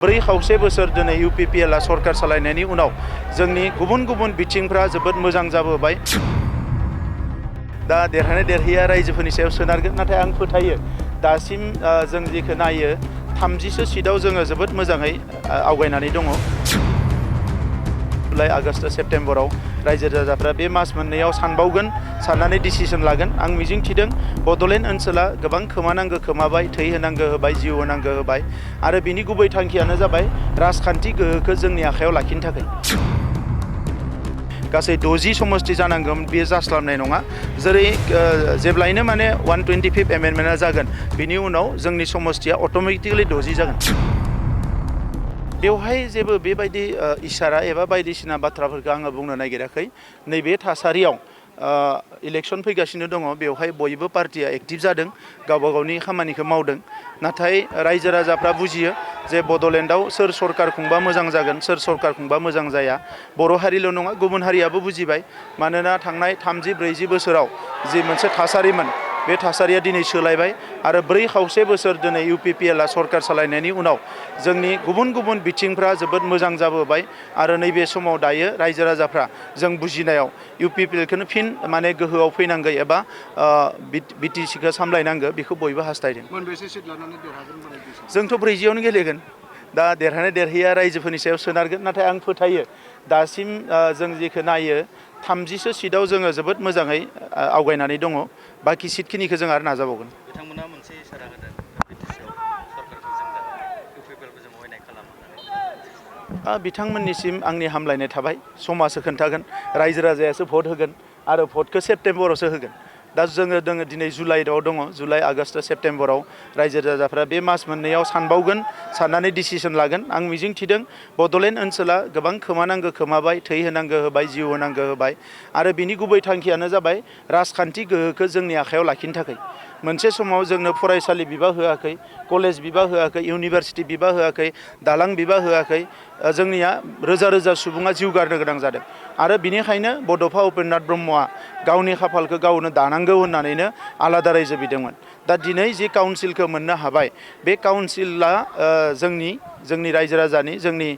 4.5 बोसोर दिनै UPPL सरकार सालायनायनि उनाव जोंनि गुबुन गुबुन बिथिंफ्रा जोबोद मोजां जाबोबाय। दा देरहानाय देरहैया रायजोफोरनि सायाव सोनारगोन, नाथाय आं फोथायो दासिम जों जेखौ नायो 30सो सिटआव जोङो जोबोद मोजाङै आवगायनानै दङ। जुलाइ आगस्ट सेप्तेम्बराव रायजो राजाफ्रा बे मास मोननैयाव सानबावगोन, साननानै डिसिसन लागोन। आं मिजिंथिदों बड'लेण्ड ओनसोला गोबां खोमानांगौ खोमाबाय, थै होनांगौ होबाय, जिउ होनांगौ होबाय आरो बिनि गुबै थांखियानो जाबाय राजखान्थि गोहोखौ जोंनि आखायाव लाखिनो थाखाय। गासै 60 समष्टि जानांगोन, बेयो जास्लाबनाय नङा। जेरै जेब्लायनो माने 125 एमेन्डमेन्टआ जागोन, बिनि उनाव जोंनि समष्टिया अट'मेटिकलि 60 जागोन। बेवहाय जेबो बेबायदि इसारा एबा बायदिसिना बाथ्राफोरखौ आङो बुंनो नागिराखै। नैबे थासारियाव इलेक्सन फैगासिनो दङ, बेवहाय बयबो पार्टिया एक्टिभ जादों, गावबा गावनि खामानिखौ मावदों। नाथाय रायजो राजाफ्रा बुजियो जे बड'लेण्डआव सोर सरकार खुंबा मोजां जागोन, सोर सरकार खुंबा मोजां जाया। बर' हारिल' नङा, गुबुन हारियाबो बुजिबाय। मानोना थांनाय 30-40 बोसोराव जि मोनसे थासारिमोन, बे थासारिया दिनै सोलायबाय आरो 4.5 बोसोर दिनै UPPL सरकार सालायनायनि उनाव जोंनि गुबुन गुबुन बिथिंफ्रा जोबोद मोजां जाबोबाय आरो नैबे समाव दायो रायजो राजाफ्रा जों बुजिनायाव UPPLखौनो फिन माने गोहोआव फैनांगौ एबा BTCखौ सामलायनांगौ, बेखौ बयबो हास्थायदों। जोंथ' 40आवनो गेलेगोन। दा देरहानाय देरहैया रायजोफोरनि सायाव सोनारगोन, नाथाय आं फोथायो दासिम जों जेखौ नायो 30सो सिटआव जोङो जोबोद मोजाङै आवगायनानै दङ। बाखि सिटखिनिखौ जों आरो नाजाबावगोन। बिथांमोना मोनसे इसारा होदों BTCआव सरकारखौ जों दा UPPLखौ जों अयनाय खालामो। बिथांमोननिसिम आंनि हामलायनाय थाबाय। समासो खोन्थागोन, रायजो राजायासो भट होगोन आरो भटखौ सेप्तेम्बरावसो होगोन। दा जोङो दिनै जुलाइआव दङ, जुलाइ आगस्ट सेप्तेम्बराव रायजो राजाफ्रा बे मास मोननैयाव सानबावगोन, साननानै डिसिसन लागोन। आं मिजिंथिदों बड'लेण्ड ओनसोला गोबां खोमानांगौ खोमाबाय, थै होनांगौ होबाय, जिउ होनांगौ होबाय आरो बिनि गुबै थांखियानो जाबाय राजखान्थि गोहोखौ जोंनि आखायाव लाखिनो थाखाय। मोनसे समाव जोंनो फरायसालि बिबा होआखै, कलेज बिबा होआखै, इउनिभारसिटि बिबा होआखै, दालां बिबा होआखै। जोंनिया रोजा रोजा सुबुङा जिउ गारनो गोनां जादों आरो बिनिखायनो बड'फा उपेन्द्रनाथ ब्रह्मआ गावनि खाफालखौ गावनो दानांगौ होननानैनो आलादा रायजो बिदोंमोन। दा दिनै जि काउन्सिलखौ मोननो हाबाय, बे काउन्सिला जोंनि रायजो राजानि, जोंनि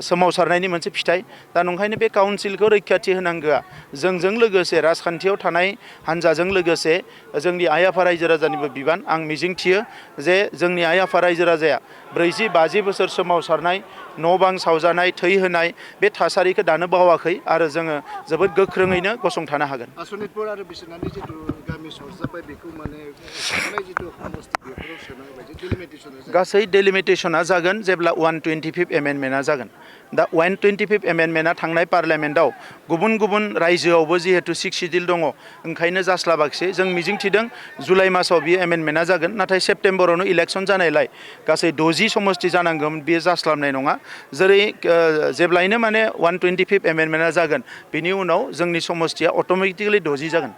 सोमावसारनायनि मोनसे फिथाइ। दा नंखायनो बे काउन्सिलखौ रैखाथि होनांगौआ जोंजों लोगोसे राजखान्थियाव थानाय हान्जाजों लोगोसे जोंनि आइ आफा रायजो राजानिबो बिबान। आं मिजिंथियो जे जोंनि आइ आफा रायजो राजाया 40-50 बोसोर सोमावसारनाय, न' बां सावजानाय, थै होनाय, बे थासारिखौ दानो बावाखै आरो जोङो जोबोद गोख्रोङैनो गसंथानो हागोन। सनितपुर आरो बिसोरनानै जिथु गामि सरजाबबाय, बेखौ माने जिथु समष्टि बेफोराव सोनाय बायदि डेलिमिटेसना गासै डेलिमिटेसना जागोन जेब्ला 125 एमेन्डमेन्टआ जागोन। दा 125 एमेन्डमेन्टआ थांनाय पार्लियामेन्टआव गुबुन गुबुन रायजोआवबो जिहेतु 6 सिडिउल दङ, ओंखायनो जास्लाबाखिसै। जों मिजिंथिदों जुलाइ मासाव बियो एमेन्डमेन्टआ जागोन, नाथाय सेप्तेम्बरावनो इलेक्सन जानायलाय गासै 60 समष्टि जानांगोन, बेयो जास्लाबनाय नङा। जेरै जेब्लायनो माने 125 एमेन्डमेन्टआ जागोन, बिनि उनाव जोंनि समष्टिया अट'मेटिकलि 60 जागोन।